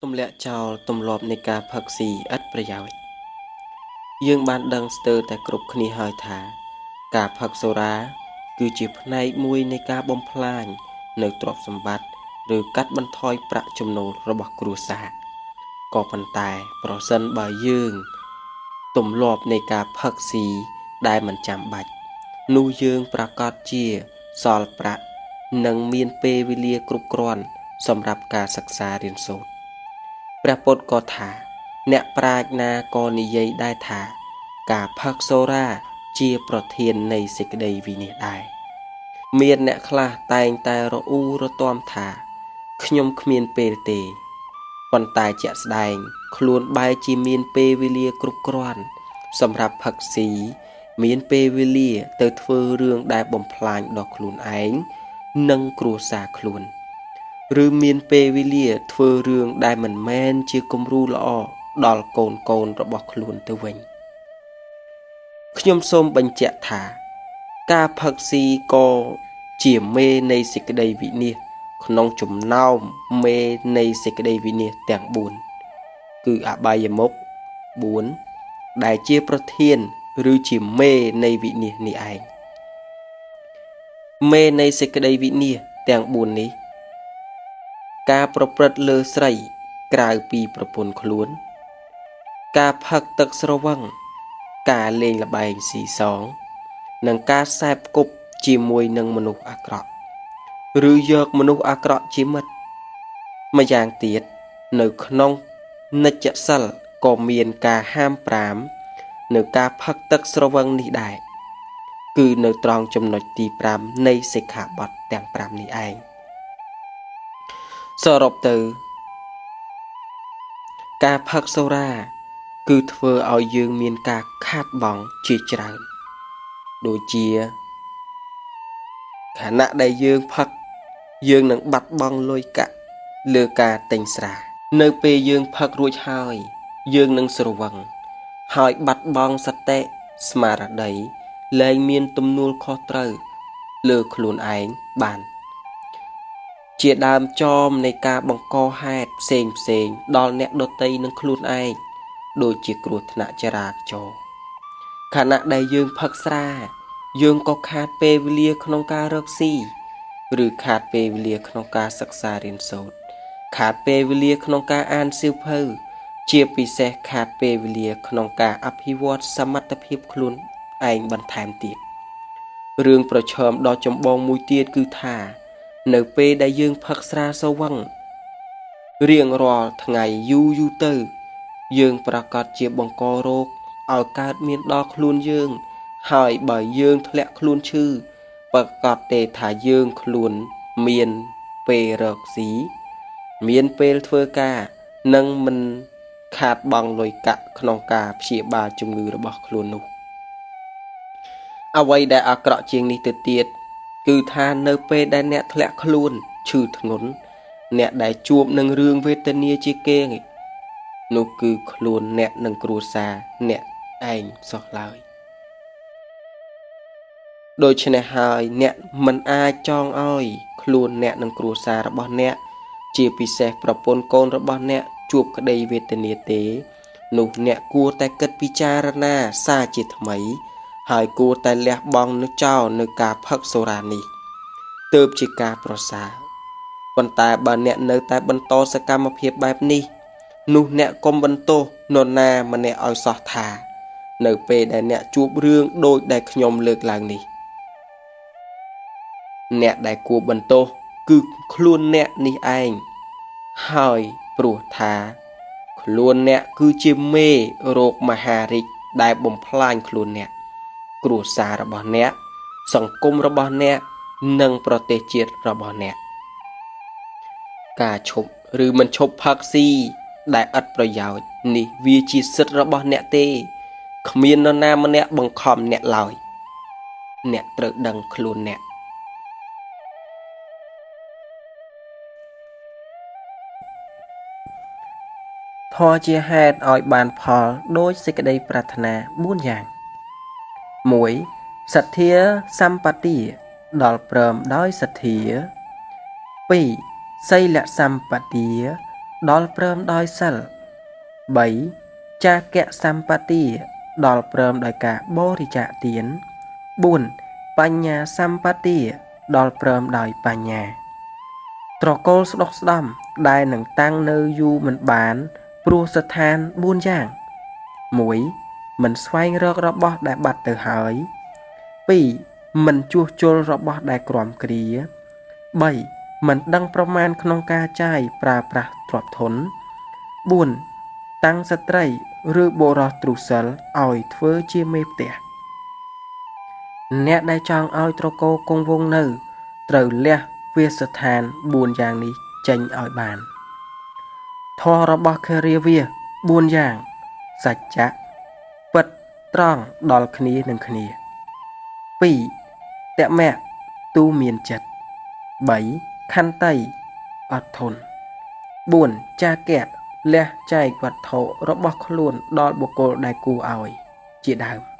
ទម្លាក់ចោលទម្លាប់នៃការផឹកស៊ីឥតប្រយោជន៍យើងបានដឹងស្ទើរតែគ្រប់គ្នាហើយថា ការផឹកសុរា គឺជាផ្នែកមួយនៃការបំផ្លាញនៅទ្រព្យសម្បត្តិឬកាត់បន្ថយប្រាក់ចំណូលរបស់គ្រួសារក៏ប៉ុន្តែប្រសិនបើយើងទម្លាប់នៃការផឹកស៊ីដែលមិនចាំបាច់នោះយើងប្រាកដជាសល់ប្រាក់និងមានពេលវេលាគ្រប់គ្រាន់សម្រាប់ការសិក្សារៀនសូត្រព្រះពុទ្ធក៏ថាអ្នកប្រាជ្ញណាក៏និយាយដែរថាការផឹកសូរាជាប្រធាននៃសេចក្តីវិនិច្ឆ័យដែរមានអ្នកខ្លះតែងតែរអ៊ូរទាំថាខ្ញុំគ្មានពេលទេប៉ុន្តែជាក់ស្ដែងខ្លួនបែរជាមានពេលវេលាគ្រប់គ្រាន់សម្រាប់ផឹកស៊ីមានពេលវេលាទៅធ្វើរឿងដែលបំផ្លាញដល់ខ្លួនឯងនិងគ្រួសារខ្លួនឬមានពេលវេលាធ្វើរឿងដែលមិនមែនជាគំរូល្អដល់កូនៗរបស់ខ្លួនទៅវិញខ្ញុំសូមបញ្ជាក់ថាការផឹកស៊ីក៏ជាមេនៃសេចក្តីវិនិច្ឆ័យក្នុងចំណោមមេនៃសេចក្តីវិនិច្ឆ័យទាំង4គឺអបាយមុខ4ដែលជាប្រធានឬជាមេនៃវិនិច្ឆ័យនេះឯងមេនៃសេចក្តីវិនិច្ឆ័យទាំង4នេះការប្រព្រឹត្តលើស្រីក្រៅពីប្រពន្ធខ្លួនការផឹកទឹកស្រវឹងការលេងល្បែងស៊ីសងនិងការសែបគប់ជាមួយនឹងមនុស្សអាក្រក់ឬយកមនុស្សអាក្រក់ជាមិត្តម្យ៉ាងទៀតនៅក្នុងនិច្ចសិលក៏មានការហាមប្រាមនៅការផឹកទឹកស្រវឹងនេះដែរគឺនៅត្រង់ចំណុចទី5នៃសិក្ខាបទទាំង5នេះឯងសរុបទៅការផឹកសូរាគឺធ្វើឲ្យយើងមានការខាតបង់ជាច្រើនដូចជាខណៈដែលយើងផឹកយើងនឹងបាត់បង់លុយកាក់លើការទិញស្រានៅពេលយើងផឹករួចហើយយើងនឹងស្រវឹងហើយបាត់បង់សតិស្មារតីលែងមានទំនួលខុសត្រូវលើខ្លួនឯងបានជាដើមចមនៃការបង្កហេតុផ្សេងផ្សេងដល់អ្នកដទៃនិងខ្លួនឯងដូចជាគ្រោះថ្នាក់ចរាចរណ៍ខណៈដែលយើងផឹកស្រាយើងក៏ខាតពេលវេលាក្នុងការរកស៊ីឬខាតពេលវេលាក្នុងការសិក្សារៀនសូត្រខាតពេលវេលាក្នុងការអានសៀវភៅជាពិសេសខាតពេលវេលាក្នុងការអភិវឌ្ឍសមត្ថភាពខ្លួនឯងបន្ថែមទៀតរឿងប្រឈមដ៏ចម្បងមួយទៀតគឺថានៅពេលដែលយើងផឹកស្រាស្រវឹងរៀងរាល់ថ្ងៃយូរយូរទៅយើងប្រាកដជាបង្ករោគឲ្យកើតមានដល់ខ្លួនយើងហើយបើយើងធ្លាក់ខ្លួនឈឺប្រាកដទេថាយើងខ្លួនមានពេលរកស៊ីមានពេលធ្វើការនិងមិនខាតបង់លុយកាក់ក្នុងការព្យាបាលជំងឺរបស់ខ្លួននោះអ្វីដែលអាក្រក់ជាងនេះទៅទៀតគឺថានៅពេលដែលអ្នកធ្លាក់ខ្លួនឈឺធ្ងន់អ្នកដែលជួបនឹងរឿងវេទនាជាគេនោះគឺខ្លួនអ្នកនិងគ្រួសារអ្នកឯងសោះឡើយដូច្នេះហើយអ្នកមិនអាចចងឲ្យខ្លួនអ្នកនិងគ្រួសាររបស់អ្នកជាពិសេសប្រពន្ធកូនរបស់អ្នកជួបក្តីវេទនាទេនោះអ្នកគួរតែគិតពិចារណាសារជាថ្មីហើយគួរតែលះបង់នៅចោលនៅការផឹកសុរានេះទើបជាការប្រសើរប៉ុន្តែបើអ្នកនៅតែបន្តសកម្មភាពបែបនេះនោះអ្នកកុំបន្ទោសនរណាម្នាក់ឲ្យសោះថានៅពេលដែលអ្នកជួបរឿងដូចដែលខ្ញុំលើកឡើងនេះអ្នកដែលគួរបន្ទោសគឺខ្លួនអ្នកនេះឯងហើយព្រោះថាខ្លួនអ្នកគឺជាមេរោគមហារីកដែលបំផ្លាញខ្លួនអ្នកគ្រួសាររបស់អ្នកសង្គមរបស់អ្នកនិងប្រទេសជាតិរបស់អ្នកការឈប់ឬមិនឈប់ផឹកស៊ីដែលឥតប្រយោជន៍នេះវាជាសិទ្ធិរបស់អ្នកទេគ្មាននរណាម្នាក់បង្ខំអ្នកឡើយអ្នកត្រូវដឹងខ្លួនអ្នកធម៌ជាហេតុឲ្យបានផលដោយសេចក្តីប្រាថ្នា4យ៉ាង1សទ្ធាសម្បទាដល់ព្រមដោយសទ្ធា2សីលសម្បទា ដល់ព្រមដោយសិល3ចាគសម្បទាដល់ព្រមដោយការបរិច្ចាគទាន4បញ្ញាសម្បទាដល់ព្រមដោយបញ្ញា ត្រកូលស្ដុកស្ដំដែលនឹងតាំងនៅយូរមិនបាន ព្រោះស្ថាន4យ៉ាង1មិនស្វែងរករបស់ដែលបាត់ទៅហើយ2មិនជួសជុលរបស់ដែលក្រាំគ្រា3មិនដឹងប្រមាណក្នុងការចាយប្រើប្រាស់ទ្រព្យធន4តាំងស្ត្រីឬបុរសទ្រុសិលឲ្យធ្វើជាមេផ្ទះអ្នកដែលចង់ឲ្យត្រកូលគង់វង្សនៅត្រូវលះវាសស្ថាន4យ៉ាងនេះចេញឲ្យបានធម៌របស់ខរាវាស4យ៉ាងសច្ចៈពិតត្រង់ដល់គ្នានឹងគ្នា2តមៈទូមានចិត្ត3ខន្តីអត់ធន់4ចាគៈលះចែកវត្ថុរបស់ខ្លួនដល់បុគ្គលដែលគួរឲ្យជាដើម។